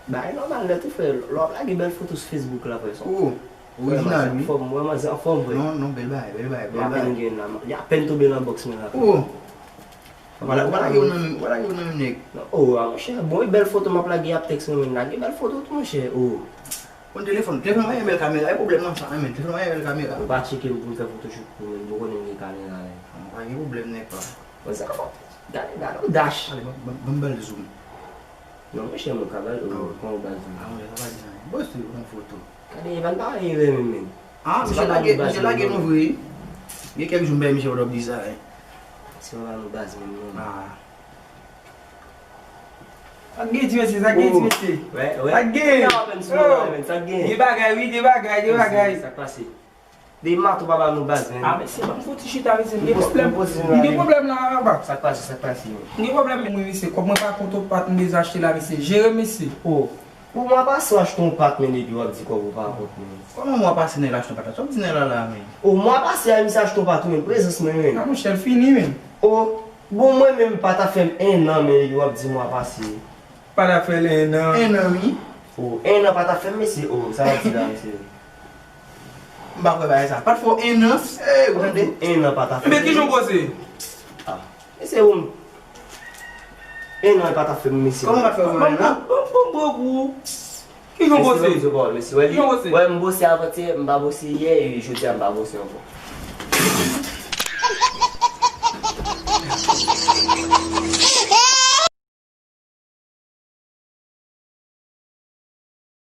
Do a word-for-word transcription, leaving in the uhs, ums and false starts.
Bagay nòmal nèt wi frè, lè w ap lage bèl foto sou Facebook la frè, se yon... Oh, orijinal wi. Anfòm, wè manzè anfòm vre. Non, non, bèl bagay, bèl bagay, bèl bagay. Apèn gen nan, li apèn tonbe nan bòks mwen la frè. Oh. Ou pa lage, ou pa lage youn nan men, ou pa lage youn nan men nèg. Non, oh, a monchè, bon, e bèl foto m ap lage, y ap tèks mwen, mwen lage bèl foto tou, monchè, oh. Bon, telefòn, telefòn mwen gen bèl kamera, e pwoblèm nan sa, men, telefòn mwen gen bèl kamera. Ou pa tcheke m pou m fè photoshoot pou mwen, m konnen m gen kamera, men. Bon, pa gen pwoblèm, nèg pa. Bon, sa fò, gade, gade, yon dash. Ale, ban, ban, ban m ba l zoom. Non, monchè, mwen ka ba l, oh, kòman w ba l zoom? Ah, monchè, sa pa di sa, men. Bon, se yon foto. Gade, e pa n pa erè menm, men. Ah, misye lage, misye lage nou vre. Gen kèk jou m bay misye wòdòp di sa, hein. Se pa nou baz menm, non. Ah. Sa k gen ti mesye, sa k gen ti mesye. Wè, wè. Sa k gen? Sa k gen? Gen bagay, wi, gen bagay, gen bagay. Sa k pase? De mato pa ba nou baz, men. Ah, mesye, ban m fouti chita, mesye. M gen pwoblèm. M gen pwoblèm la, papa. Sa k pase, sa k pase, men? M gen pwoblèm, wi, mesye. Kòb mwen pa kont yon pat m bezwen achte la, mesye. Jere, mesye. Oh. Bon, mwa pase w achte yon pat, men, epi w ap di kòb ou pa kont, men. Kòman mwa pase nèg la achte yon pat la? Sa w di nèg la la, men? Oh, mwa pase a, misye achte yon pat, wi, men, prezans mwen, men. Ah, monchè, l fini, men. Oh, bon, mwen menm, pat ap fè m en an, men, epi w ap di mwa pase. Pat ap fè l en an. En an, wi. Oh, en an pat ap fè m, mesye. Oh, sa w ap di la, mesye? M pa kwè bagay sa. Pat fè w en an, eh, ou tande? En an pat ap fè m. Men kijan w koze? Ah, mesye, ou... En an, e pa ta fè m, mesye. Kòman pa fè w en an? Ban m, ban m, ban m pran kou. Kijan w bose? Mesye, ban m di w pawòl, mesye. Wè, li, kijan w bose? Wè, m bose avantyè, m pa bose yè, e jodi a m pa bose ankò.